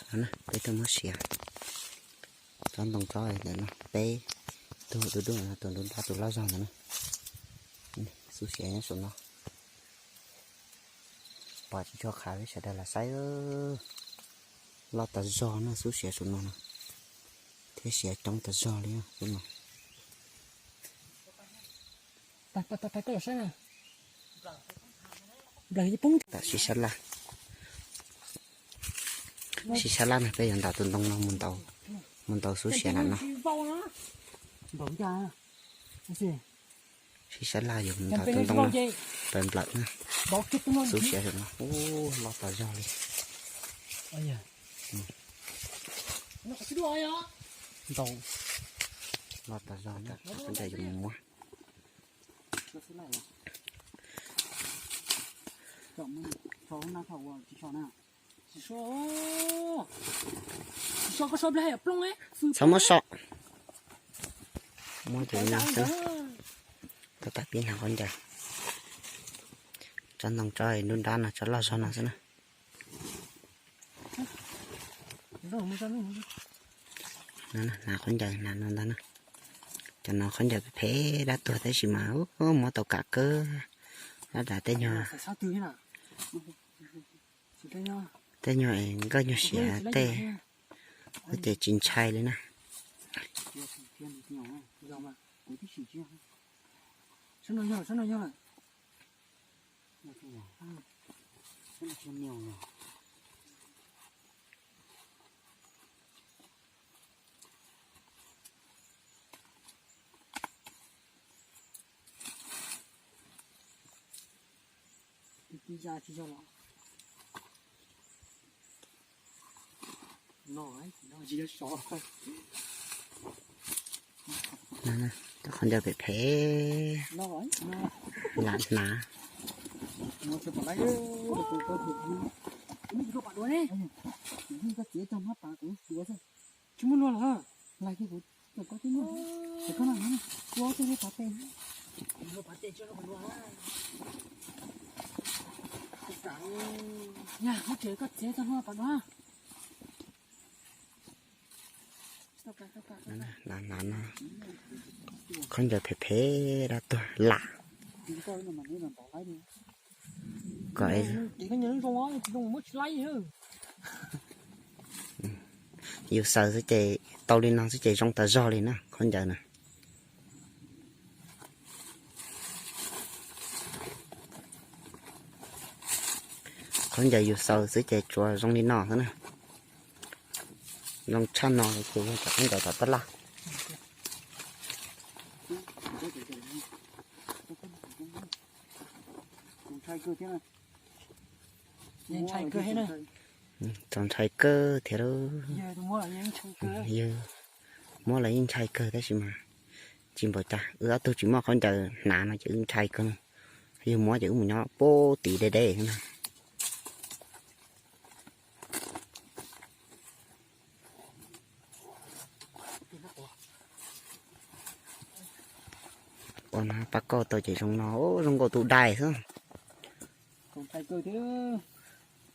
Peb tuaj muab siav tsob ntoo tsob ntawm no, peb tug dub dub no, tus dub dab tus loj zog ntawm no. Xub siav nyob saum no. Pom tsis tshua qhav li sawv daws los saib. Loj tas zog na, xub siav saum no no, thiab siav coob tas zog li xub no. Tam sim sab laj, sim sab laj no peb yuav ntaus tus ntoo no mus ntaus xub siav na no. Sim sab laj yuav mus ntaus tus ntoo no, pawv nplawm na. Xub siav no, ub, loj tas zog li. Ntau, loj tas zog li, qhov ntawd yuav mus muab. Txhob muab so. Muab tus no xwb na. Tab tom pib hnav qhov ncauj. Tsob ntoo tsob dub dab no, tsob loj zog no xwb na. Hnav qhov ncauj hnav no ntag na. Cov no qhov ncauj phem phem dab tuag tab sis mas muab tau kam kawg. Dab dav tej nyuag, tej nyuag nkauj nyuag siav tej, ces tsis ntshai li na. Cov qhov ncauj phem phem, lam hnav. Tsis muaj luag los. Yog muab tsev koj txiav tau hnub pas no. Lam hnav no, qhov ncauj phem phem dab tuag lam. Kom yus xaws xwb ces tau li no xwb ces zoo tas zog li na qhov ncauj na. Qhov ncauj yus xaws xwb ces tsuas zoo li no xwb na. Zoo tshaj no ces yog cov qhov ncauj tom tab laj. Txaus ntshai kawg thiab lauj. Yus muab los yeej ntshai kawg tab sis mas tsis npaum cas, wb ob tug tsis muaj qhov ncauj hnav no ces wb ntshai kawg. Yus muab ces wb mus nyob pub tim deb deb na. Ua no pab kauj tau ces zoo no, zoo nkaus tus dais xwb.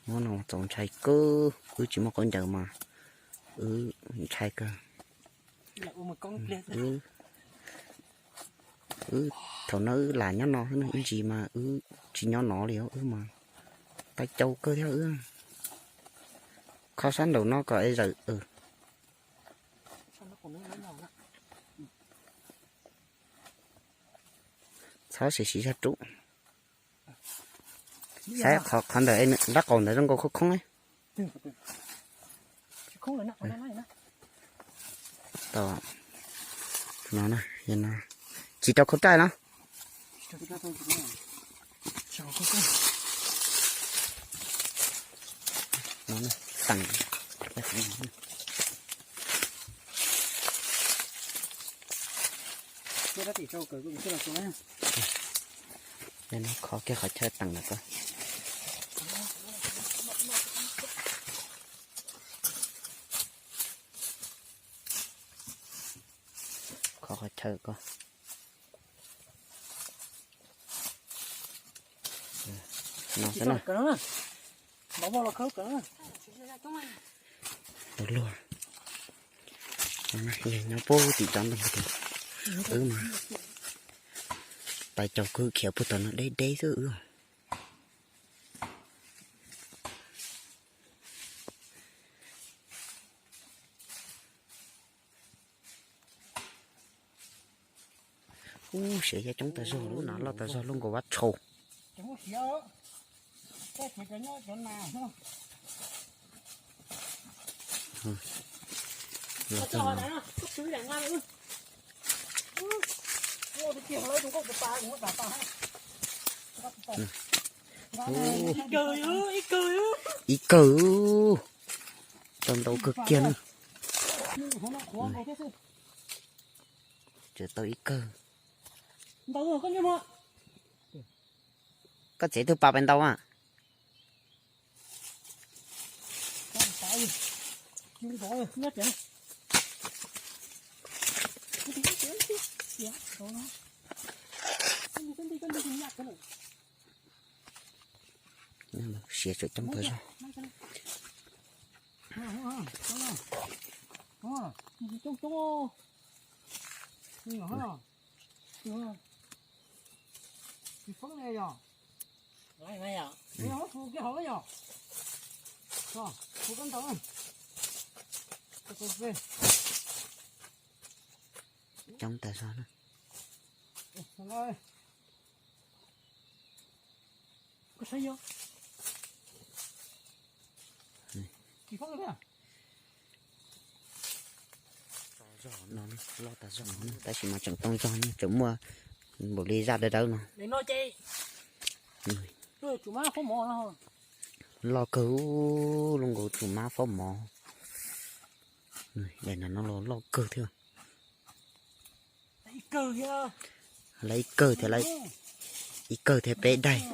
Muab no txaus ntshai kawg, wb tsis muaj qhov ncauj mas wb ntshai kawg. Wb thaum no wb lam nyob no xwb, ib ntsis mas wb tsis nyob no li, wb mas tau cau kawg thiab wb. Kho sab nraum no kom es zawm. Txhob siv siv zog rub. Saib qhov ntawm nrab qaum ntawd zoo nkaus khoob khoob. Tsis rau khau raj no. Kho kiag qhov chaw teem lawm ko. Kho qhov chaw ko. No xwb na. Luag, yog nyob puag tim cov ntoo tim, wb mas pais caum kwv khiav puag tom no deb deb xwb wb. Ub, siav yaj coob tas zog, lub no loj tas zog, lub nkaus vab tshau. Ib kawg, tau ntau kawg kiag na. Tseem tau ib kawg. Koj txiav twg pas pais ntau a? Siav tseem coob tas zog. Coob tas zog na. Loj tas zog, tab sis mas tseem tau zog, tseem muaj npaum li zaj dawb dawb no. Loj kawg, lub nkaus tus mab faub mov. Daim no los loj kawg thiab. Lawv ib kawg thiab, ib kawg thiab peb daim.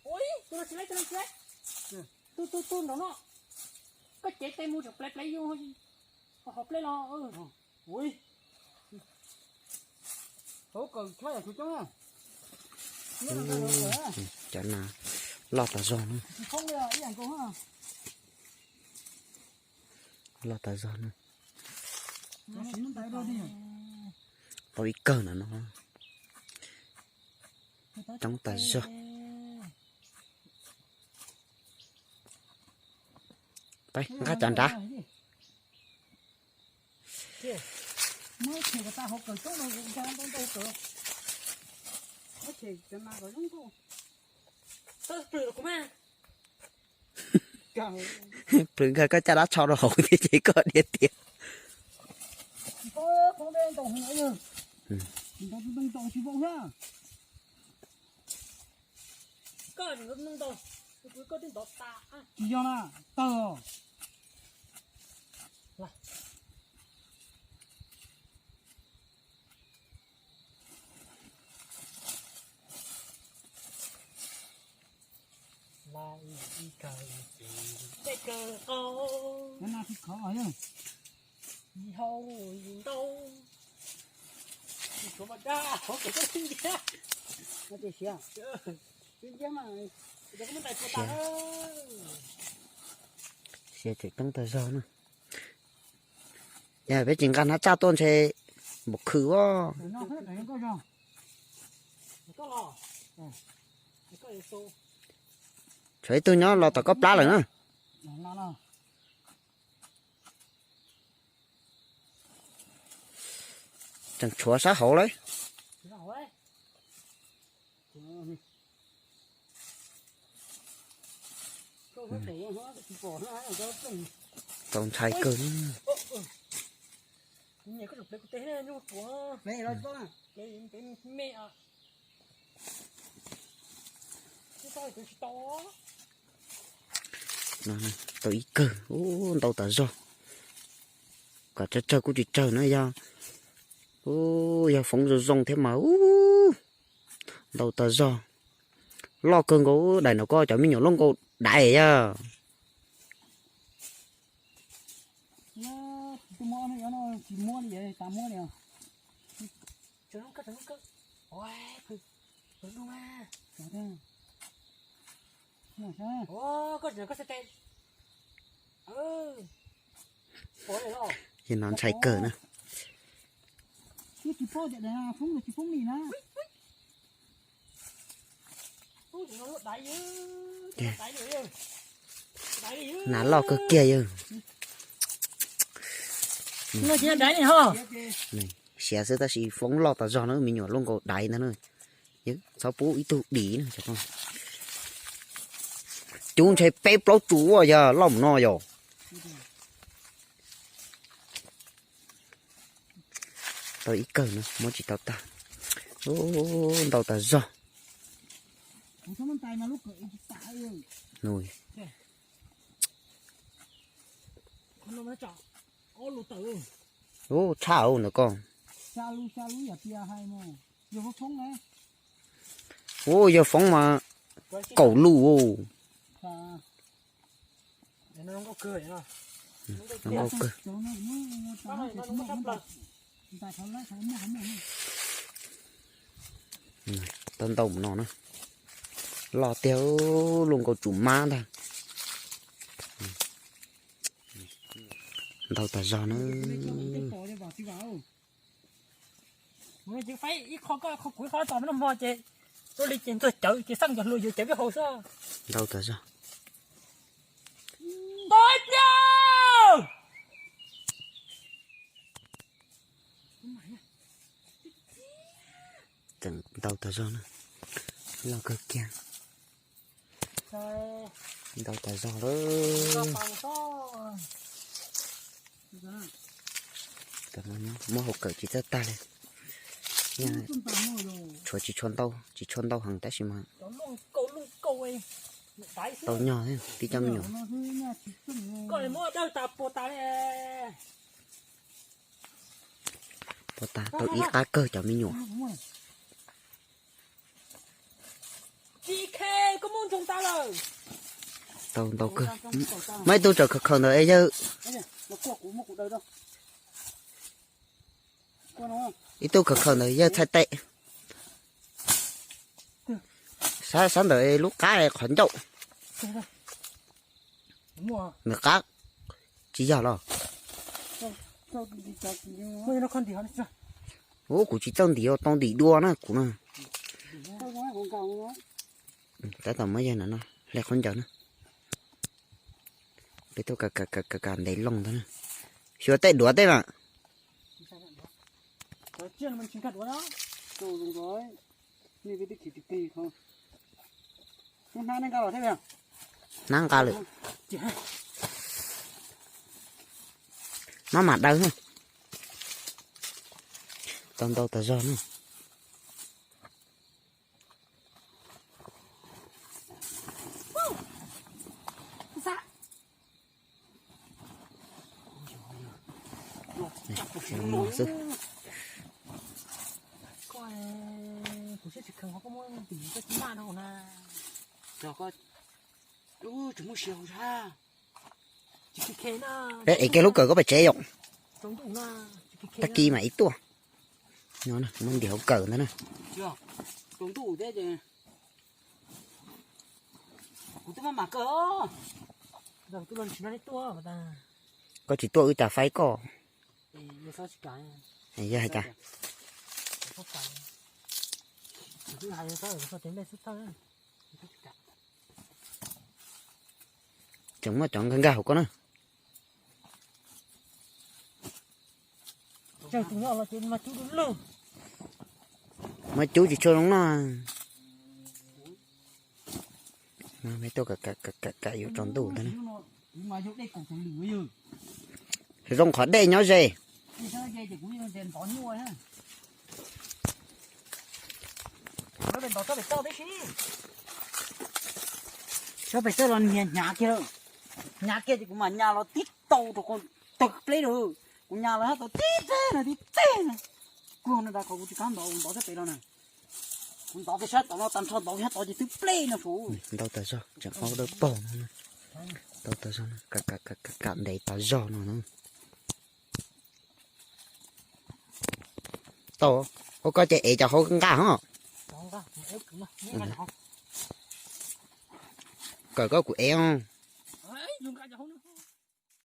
Ui, tus no tsis laib, tus no tsis laib. Tu tu tu nraum no. Koj cev tes mus tseem plev plev yus ho pleb los. Ui, cov no loj tas zog na. Loj tas zog na. Tau ib kawg no no. Coob tas zog. Peb nqa cov nrad. Plhws nkag koj caj dab tsho rau hauv thiab ces koj diav tias. Tsis yog na, tawg. Siav tseem coob tas zog na. Yog peb tsis nqa hnab tsaj tuaj ntshe npaum khw os. Tshuav ib tug nyob los tom koj plab lawm na. Tseem tshuav sab hauv lawm. Tau ntshai kawg. Tau ib kawg, ntau tas zog. Kom tsawg tsawg kuj tsis tsawg na yog, yog foob zoo zoo thiab mas ntau tas zog. Loj kawg nkaus, daim no koj cov me nyuam loj nkaus daim yog. Tsis muab li, tas muab li. Ces no ntshai kawg na. Nas loj kawg kiag yawg. Siav xwb tab sis foob loj tas zog na, me nyuam luaj nkaus daiv ntag na. Txhob pub ib tug dim na. Cub ntshe peb plaub tsu ua yog loj mus no yog. Tau ib kawg no muab tsis tau tag. Ntau tas zog. Ub, tshaj ntawm ko. Ub, yog foob mas kaum lus. Tau ntau mus no na. Loj tiag, luaj nkaus tsum mab ntag. Ntau tas zog na. Ib qho koj qho kuv ib qho tos me no hmo ces ua li ces ntxuag cawv ces xaj cov hlua yuav cawv peb haus xwb. Ntau tas zog. Ntau ib pliag. Tseem ntau tas zog na. Loj kawg kiag. Ntau tas zog lawm. Muab hauv kawm tsis txawj tag li. Tshuav tsis tshua ntau, tsis tshua ntau heev tab sis mas tau nyog tib cov me nyuam. Puas tas tau ib qab kawg cov me nyuam. Tau ntau kawg. Muaj ib tug tseem khaws khaws ntawd es yawg. Ib tug khaws khaws ntawd yawg txhais tes. Sab sab ntawd lub qab qhov ncauj. Nws qab tsis yog los. Ub, kuv tsis txawj ntim, tau ntim dua na kuv na. Tab tom muab yawg no hle khaub ncaws na. Peb tuaj kav kav ntev loo ntag na. Xyuas tej duav tej mas. Hnab nqa lawm. Mab mam dawb na. Tau ntau tas zog na. Xwb. Peb ev kiag lub kawm koj pem tsev yom. Tag kis mam ib tuaj. No, muab ntim hauv kawm ntag na. Koj tsis tuaj wb cas faib koj. Yog hais cas. Tseem muaj cov nkag nkag hauv koj na. Muab cub tsis tshua zoo no. Peb tuaj kam yuav tsaus ntuj ntag na. Zoo qhov dej nyob ze. Tsob pem txawj los niag hnyav kiag, hnyav kiag ces kuv mam nyas los tib tau rau qhov tawg pleb rau. Kuv nyas los hab tau tib teg no tib teg no. Kuv no tas qhov kuv tsis kam ntov, ntov txog pem los na. Kuv ntov kiag sab tod no, tag nrho ntov kiag sab tod ces twb pleb no sav. Ntau tas zog, tseem ob dawb paug no. Ntau tas zog, kam ntev tas zog no na. Tau, ua koj ces ev cov hauv nqaj hos. Kawm koj kuv ev os.